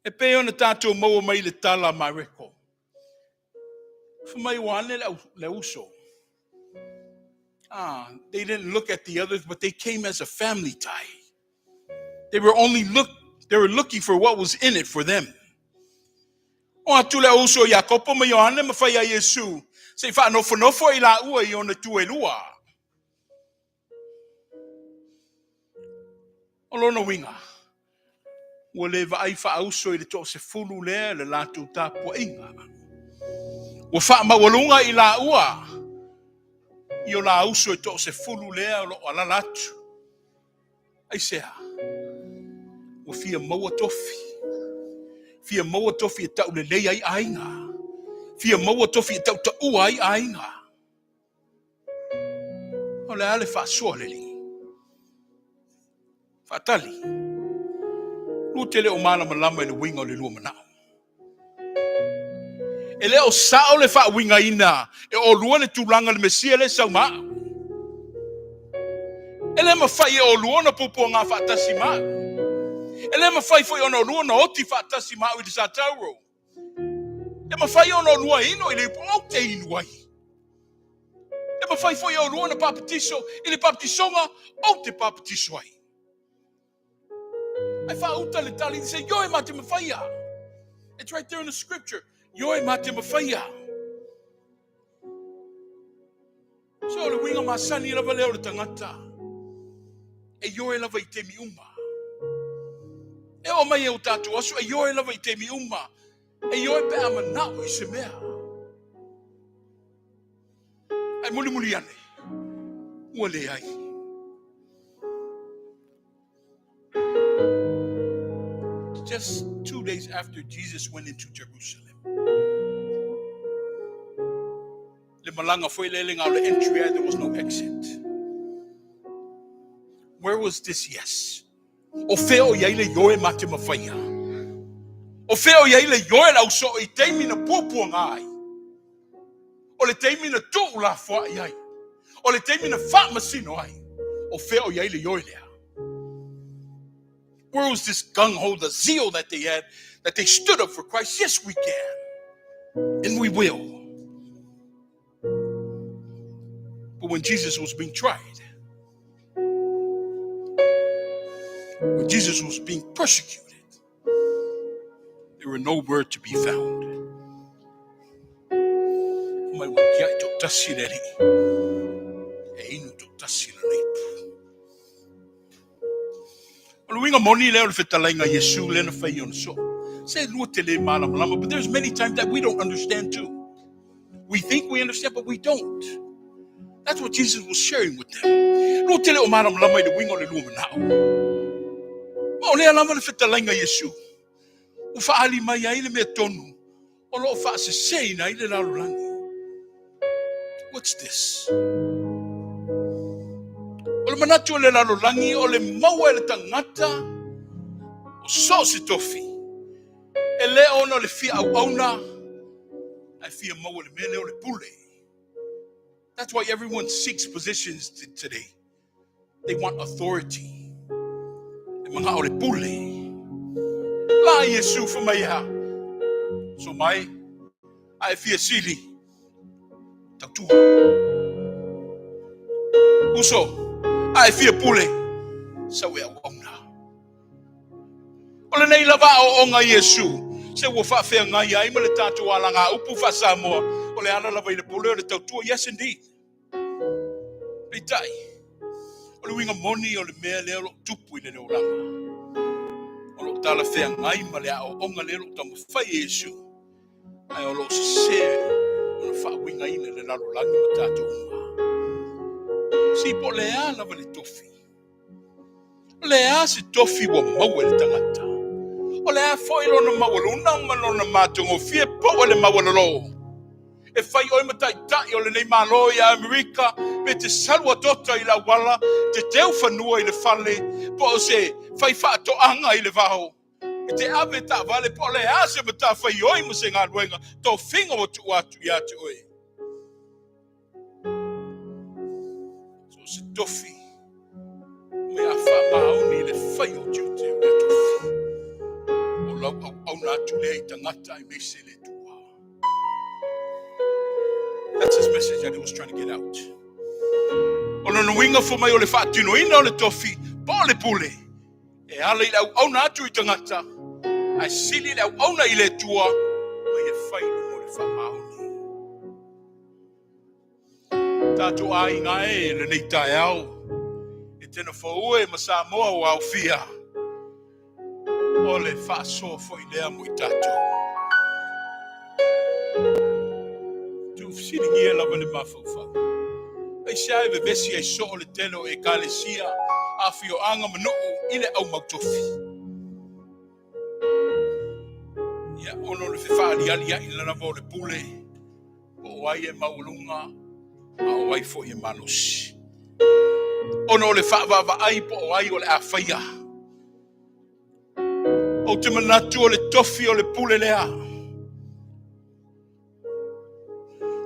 E pei ona tatou maua mai le tala a Mareko. Fai mai ua ane le uso. Ah, they didn't look at the others, but they came as a family tie. They were only look, they were looking for what was in it for them. O atu le uso Iakopo ma Ioane ma fai a Iesu, se i whaanofonofo i la ua i ona tu e lua. O lona uiga, ua le vaai faauso i le toasefulu lea le latou tapuaiga. Ua faamaualuga i laua i o la uso e toasefulu lea o lo o alala atu. Aisea? Ua fia maua tofi. Fia maua tofi e taulelei ai aiga. Fia maua tofi e tautaua ai aiga. O le a le faasoa le Alii? Faatali. Lua te le o malamalama i le uiga o le lua manao. E le o sao le faauigaina e olua le tulaga le Mesia le sau ma au. E le mafai e olua ona puapuaga faatasi ma au. E le mafai foi ona olua ona oti faatasi ma au i le satauro. E mafai ona olua ino i le ipu ou te inu ai. E mafai foi e olua ona papatiso i le papatisoga ou te papatiso ai. Ai faauta le tali, they say, Ioe ma te mafaia. It's right there in the scripture. Ioe ma te mafaia. So o le uiga masani lava lea o le tagata. E ioe lava i taimi uma. E oo mai e o tatou aso, e ioe lava i taimi uma. E ioe pe a manao i se mea. Ai mulimuli ane, ua leai. Just 2 days after Jesus went into Jerusalem, le malaga foi lele ngā o le entry ai, there was no exit. Where was this yes? O fea o i ai le ioe ma te mafaia? O fea o i ai le ioe lau so i taimi na puapuaga ai? O le taimi na tuu lafoai ai? O le taimi na faamasino ai? O fea o i ai le ioe lea? Where was this gung-ho, the zeal that they had, that they stood up for Christ? Yes, we can. And we will. But when Jesus was being tried, when Jesus was being persecuted, there were nowhere to be found. Mai wa kia i toatasi le Alii, e inu toatasi lona ipu. O le uiga moni lea o le fetalaiga Iesu lea na fai i ona soo. Se lua te le malamalama, but there's many times that we don't understand too. We think we understand, but we don't. That's what Jesus was sharing with them. Lua te le o malamalama i le uiga o le lua manao. Ma o lea lava le fetalaiga Iesu. Ua faaali mai ai le mea tonu o lo o faaseseina ai le lalolagi. What's this? O le manatu o le lalolagi o le maua e le tagata o so o se tofi. E le ona o le fia auauna, ae fia maua le mea lea o le pule. That's why everyone seeks positions today. They want authority. E manao le pule. La Iesu fai mai ha. So mai, a e fia sili. Tautua. Uso, a e fia pule. Sau e auauna. O lenei lava aoaoga a Iesu, se ua faafeagai ai ma le tatou alagaupu faa-Samoa, o le ala lava i le pule o le tautua. Yes, indeed. Peitai, o le uiga moni o le mea lea o lo o tupu i le olaga, o lo o talafeagai ma le aoaoga lea o lo o taumafai e Iesu, ae o lo o sese ona faauigaina le lalolagi ma tatou uma. Si po o le a lava le tofi. O le a se tofi ua maua e le tagata? O le a foi lona maualuna ma lona matagofie po o le maualalo? E fai oe ma taitai o lenei Malo ia Amerika pe te salu atota i le auala, te teu fanua i le fale, po o se fai faatoaga i le vao. E te ave taavale po o le a se matafaioi ma se galuega tofiga ua tuu atu ia te oe. So o se tofi me a faamaoni i le fai o tiute o lea tofi. O lau auauna atu lea i tagata aemaise le Atua. That's his message that he was trying to get out. O lona uiga fai mai o le faatinoina o le tofi po o le pule e ala i le auauna atu i tagata, ae sili le auauna i le Atua ma ia fai i luga o le faamaoni. Tatou aiga e i lenei taeao, e te nofoue ma Samoa ua aofia, o le faasoa foi lea mo i tatou. Tuufesiligia lava le mafaufau. Aisea e vevesi ai soo le tele o Ekalesia, afioaga ma nuu i le au mautofi? Ia, ona o le fefaalialiai lava o le pule, po o ai e maualuga a o ai foi e malosi. Ona o le faavaavaai po o ai o le a faia. Ou te manatu o le tofi o le pule lea.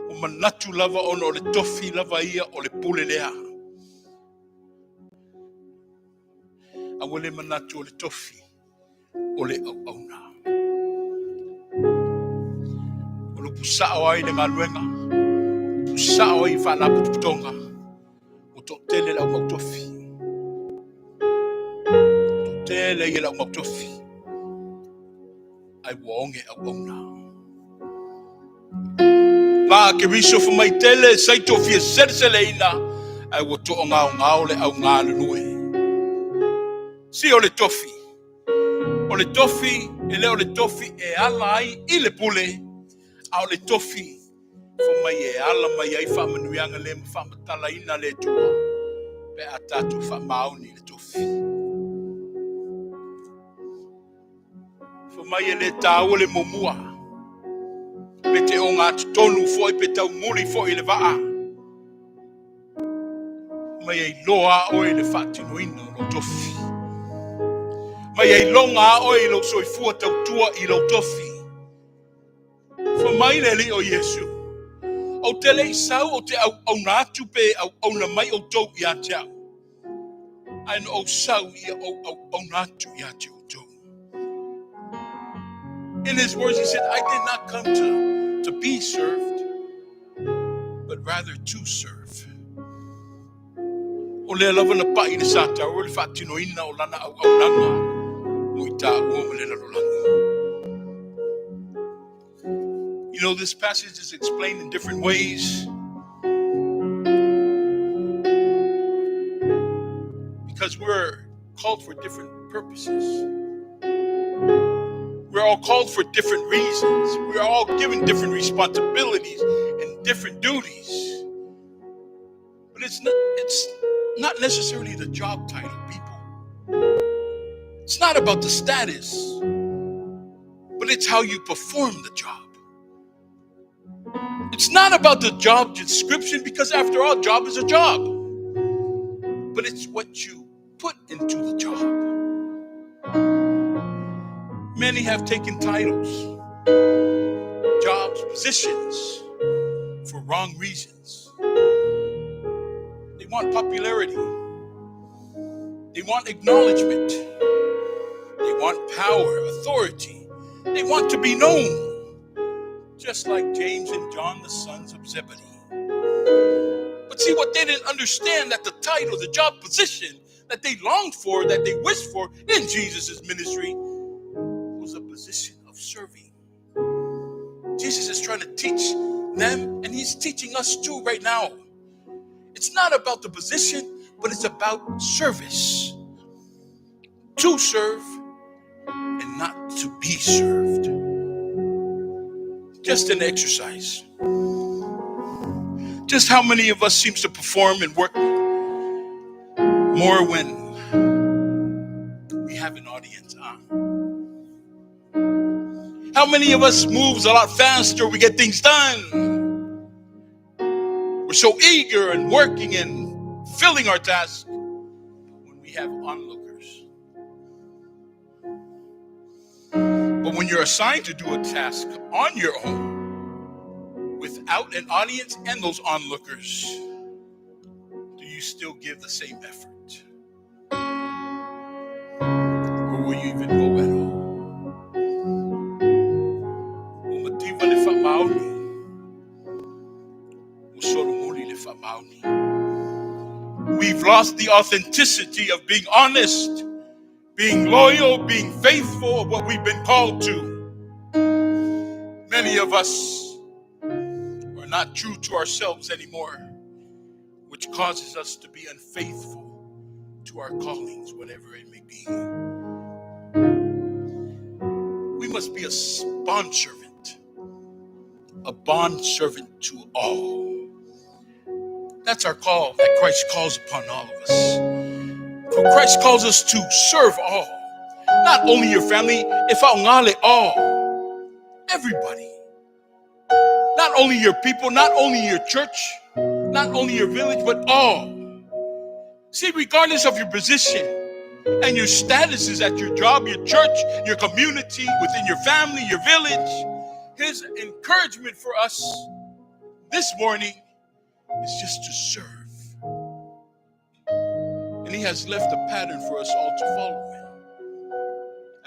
Ua manatu lava ona o le tofi lava ia o le pule lea. A ua le manatu o le tofi o le auauna. O le upu sao ai le galuega, upu sao ai i faalapotopotoga, ua toatele le au mautofi. Toatele ia le au mautofi. Ai ua oge auauna. Ma Keriso fai mai tele saito fia seleseleina, ai ua to'ogaogao le au galulue. Si o le tofi. O le tofi, e le o le tofi e ala ai i le pule, a o le tofi fai mai e ala mai ai faamanuiaga le ma faamatalaina le Atua pe a tatou faamaoni i le tofi. Fai mai e le taua le muamua, pe te ogatotonu foi pe taumuli foi i le vaa. Mai e iloa a oe i le faatinoina o lou tofi. Mai e iloga a oe i lou soifua tautua i lou tofi. Fai mai le Alii o Iesu, Ou te le i sau ou te auauna atu pe auauna mai outou ia te au, ae na ou sau ia ou auauna atu ia te outou. In his words, he said, I did not come to be served, but rather to serve. O lea lava na pai i le sa taua le faatinoina o lana auaunaga mo i taua ma le lalolagi. You know, this passage is explained in different ways because we're called for different purposes. We're all called for different reasons. We're all given different responsibilities and different duties. But it's not necessarily the job title, people. It's not about the status, but it's how you perform the job. It's not about the job description because after all, job is a job. But it's what you put into the job. Many have taken titles, jobs, positions for wrong reasons. They want popularity. They want acknowledgement. They want power, authority. They want to be known, just like James and John, the sons of Zebedee. But see, what they didn't understand, that the title, the job position that they longed for, that they wished for in Jesus' ministry, was a position of serving. Jesus is trying to teach them, and he's teaching us too right now. It's not about the position, but it's about service. To serve and not to be served. Just an exercise. Just how many of us seems to perform and work more when have an audience on? How many of us moves a lot faster? We get things done. We're so eager and working and filling our task when we have onlookers. But when you're assigned to do a task on your own, without an audience and those onlookers, do you still give the same effort? Or will you even go at all? Ua mativa le faamaoni, ua solomuli le faamaoni. We've lost the authenticity of being honest, being loyal, being faithful of what we've been called to. Many of us are not true to ourselves anymore, which causes us to be unfaithful to our callings, whatever it may be. We must be a bondservant, a bondservant to all. That's our call that Christ calls upon all of us. For Christ calls us to serve all, not only your family, if all, everybody. Not only your people, not only your church, not only your village, but all. See, regardless of your position and your statuses at your job, your church, your community, within your family, your village, his encouragement for us this morning is just to serve. And he has left a pattern for us all to follow in.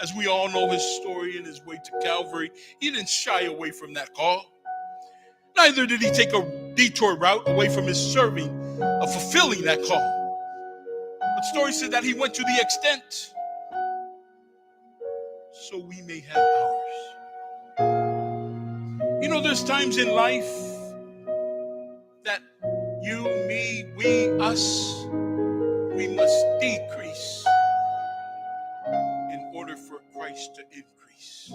As we all know his story and his way to Calvary, he didn't shy away from that call. Neither did he take a detour route away from his serving of fulfilling that call. But story said that he went to the extent so we may have ours. You know, there's times in life that you, me, we, us, we must decrease in order for Christ to increase.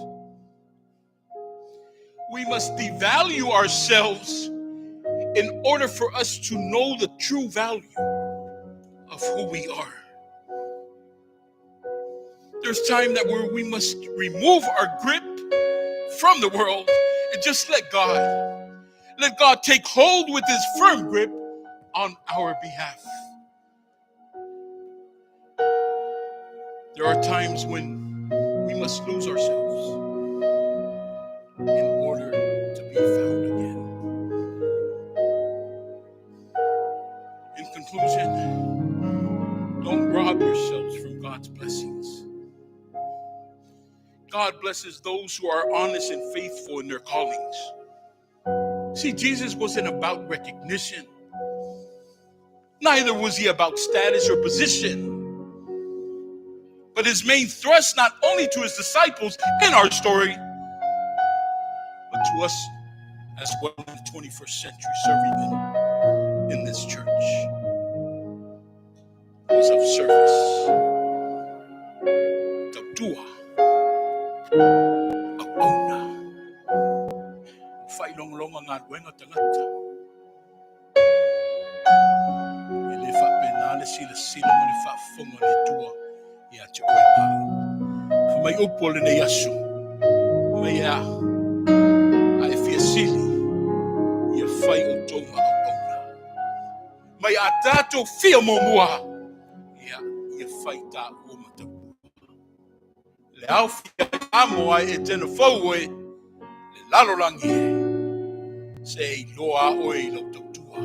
We must devalue ourselves in order for us to know the true value of who we are. There's time that where we must remove our grip from the world and just let God. Let God take hold with his firm grip on our behalf. There are times when we must lose ourselves in order to be found again. In conclusion, don't rob yourselves from God's blessings. God blesses those who are honest and faithful in their callings. See, Jesus wasn't about recognition. Neither was he about status or position. But his main thrust, not only to his disciples in our story, but to us as well in the 21st century serving in this church, was of service. Tautua, auauna, failongolonga galuega tagata. E le faapena le silasila ma le faafofoga a le Atua ia te oe ma au. Fai mai upu o lenei aso, mai e a, a e fia sili, ia fai outou ma auauna. Mai a tatou fia muamua, ia, ia fai taua ma taua. Le ao fia amo ai e tena fou oe, le lalolagi e, se e iloa a oe i lau tautua.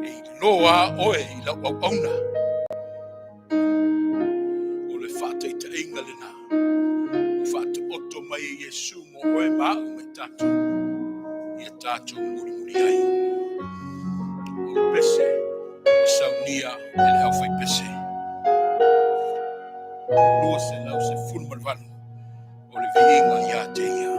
E iloa a oe i lau auauna. O le faataitaiga lena ua faataoto mai e Iesu mo oe ma au ma i tatou, ia tatou mulimuli ai. O le pese ua saunia e le aufaipese. 218 o le viiga ia te ia.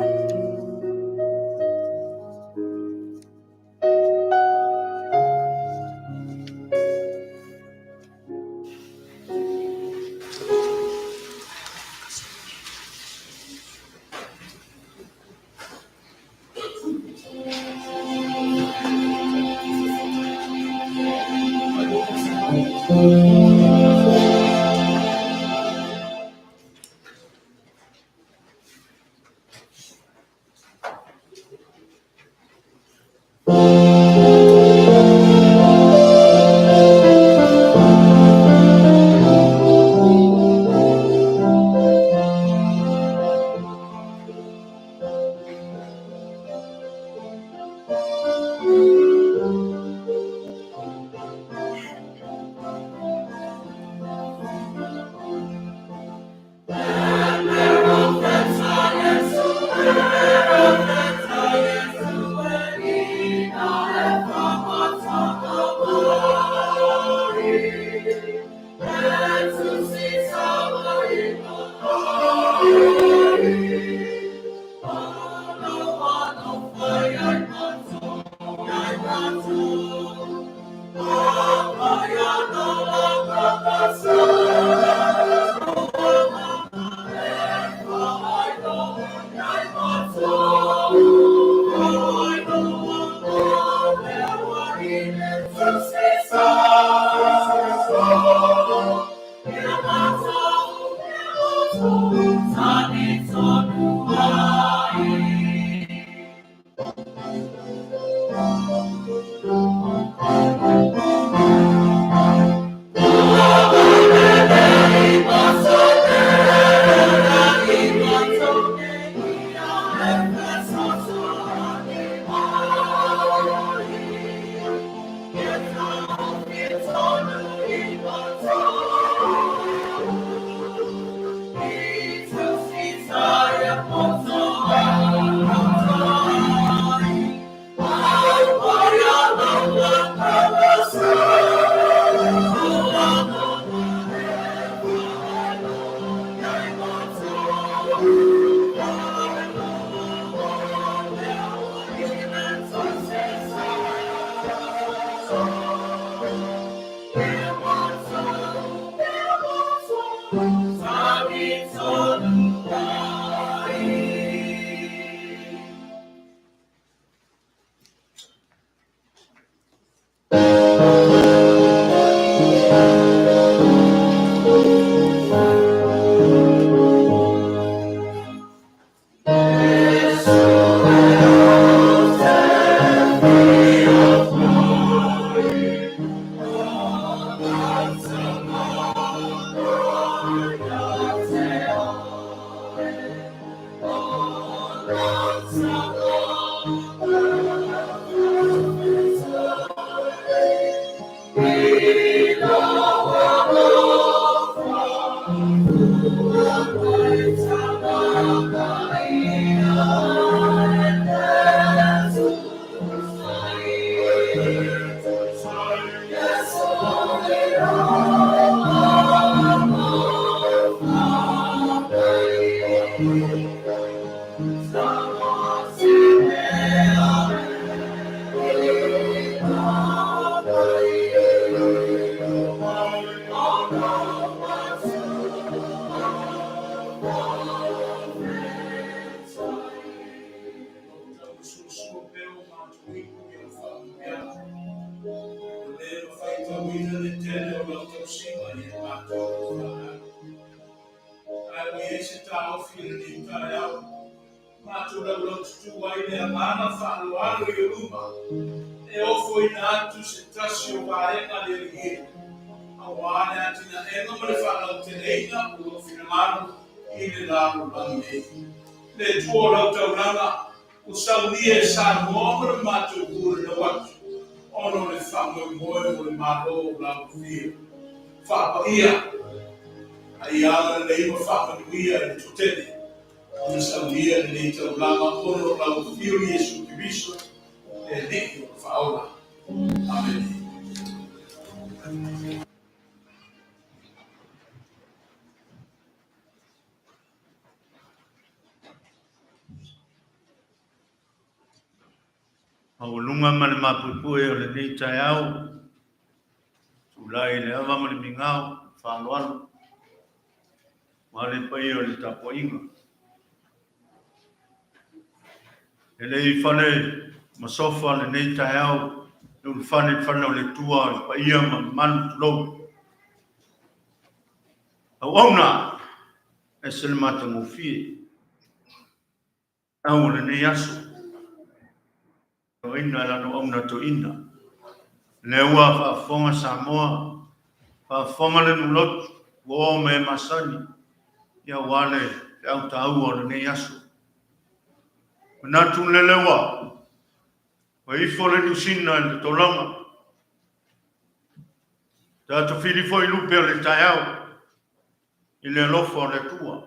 matou inu i Ou faamanuiaga. Ua le faitauina le tele o Lau tausiga ia i matou lau fanau. Ae ua i ai se taofi i lenei taeao, matou laulaututu ai le agaga faaaloalo i ou luma, e ofoina atu se tasi o vaega a le Alii e, auā le atinaega ma le faalauteleina o lou finagalo i le lalolagi nei. Le Atua o lau taulaga, ua saunia e Samoa ma le matou pulenuu atu ona o le faamoemoe mo le Malo o lau Afio. Faapaia, a ia agalelei ma faamanuia i le toatele ona saunia lenei taulaga ona o lau Afio Iesu Keriso, le Alii o le Faaola. Amene. Maualuga ma le mapuepue o lenei taeao, tulai le ava ma le migao, faaaloalo, ma le paia o le tapuaiga. E le i fale ma sofa lenei taeao, le ulufale i le fale o le Atua, le paia ma mamalu tulou. Auauna, ese le matagofie. Au o lenei aso, toeaina e lana auauna toeaina. Lea ua faafofoga Samoa, faafofoga le nuu lotu, ua o ma e masani, ia aua le feau taua o lenei aso. Manatu lele ua ifo le niusina i le tolaga, tatou fili foi lupe o le taeao i le alofa o le Atua.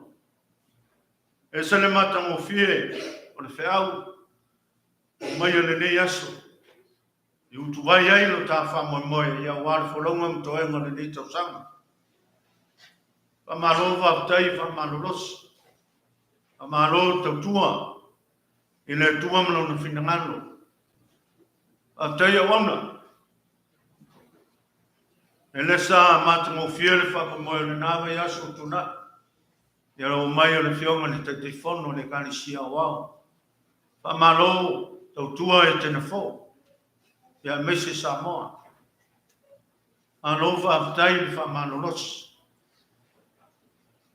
Ese le matagofie o le feau o mai o lenei aso i utuvai ai lo ta faamoemoe ia aua le folauga ma toega o lenei tausaga. Faamalo faafetai faamalolosi. Faamalo tautua i le Atua ma lona finagalo. Faafetai auauna. E le sa matagofie le faamoemoe o lena vaiaso ua tuanai. Ia le omai o le Afioga i le Taitaifono o le Ekalesia Aoao. Faamalo tautua e Tenafo, ia aemaise Samoa. Malo faafetai le faamalolosi.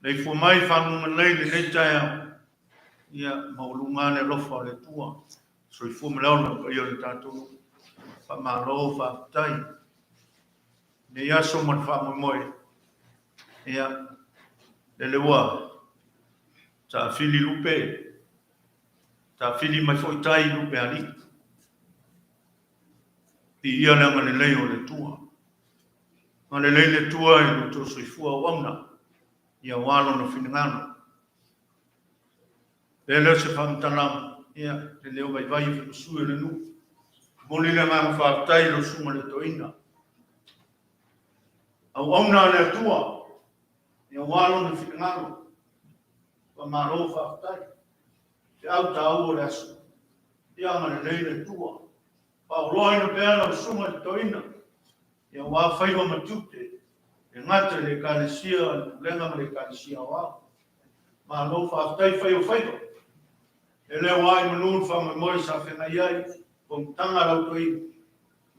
Leifua mai faguga lelei lenei taeao. Ia maualuga le alofa o le Atua. Soifua ma le ola le paia o le tatou nuu. Faamalo faafetai. Lenei aso ma le faamoemoe. Ia, lele ua taafili lupe, taafili mai foi tai lupe alii. Viia le agalelei o le Atua. Agalelei le Atua i lo outou soifua auauna, ia aua lona finagalo. Lea lea o se faamatalaga, ia, le leo vaivai o sui o le nuu. Momoli le agaga faafetai i lau susuga i le toeaina. Auauna a le Atua, ia aua lona finagalo. Faamalo faafetai. Feau taua o le aso. Ia agalelei le Atua. Faaoloaina pea lau susuga i le toeaina, ia aua faiva ma tiute, e gata i le Ekalesia, le Pulega ma le Ekalesia Aoao. Malo faafetai fai o faiva. E le o ai manu le faamoemoe sa feagai ai, fonotaga a lau toeaina,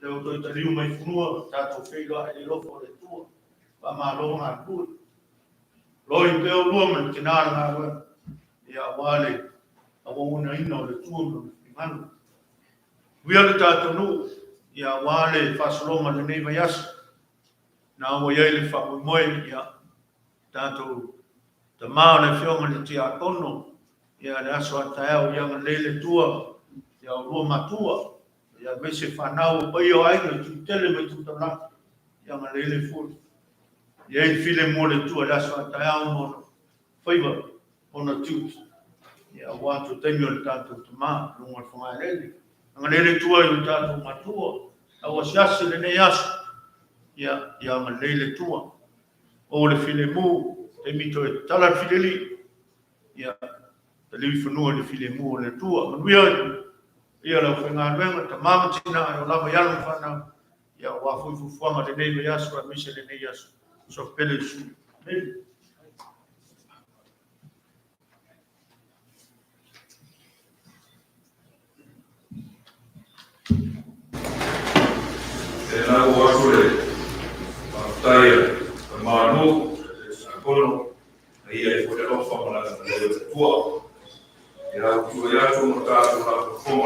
lea ua toe taliu mai fanua, tatou feiloai i le alofa o le Atua. Faamalo galulue. Loi pea oulua ma le tina o le galuega, ia aua le auaunaina o le Atua ma lona finagalo. Uia le tatou nuu, ia aua le faasologa o lenei vaiaso, na ua i ai le faamoemoe, ia tatou tama o le Afioga i le Tiakono, ia le aso a taeao, ia agalelei le Atua ia oulua matua, ia aemaise fanau o paia o aiga i itu tele ma itu taulaga, ia agalelei le fua. Ia i ai le filemu o le Atua i le aso a taeao ma ona faiva, ona tiute, ia aua to taimi o le tatou tama i luga o le fogaeleele. Agalelei le Atua i o tatou matua, au asiasi i lenei aso, ia agalelei le Atua. O le filemu, taimi toe tatala le fileli, ia taliu i fanua i le filemu o le Atua. Manuia ia le aufaigaluega, tama ma tina, e o lava i alo ma fanau, ia aua foi fuafuaga lenei vaiaso aemaise lenei aso. Soa pele i le sui. Amen.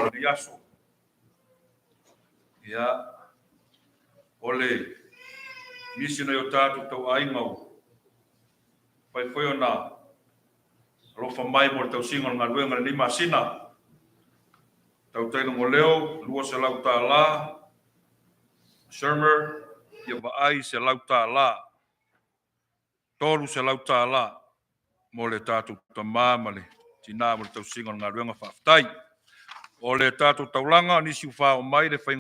o lenei aso. Ia, o le nisi nai o tatou tauaiga ua mafai foi ona alofa mai mo le tausiga o le galuega i lenei masina. Tautai Logoleo, $200. Shermer, ia vaai $100. $300 mo le tatou tamā ma le tinā mo le tausiga o le galuega faafetai. O le tatou taulaga, nisi ua faaoo mai le faiga.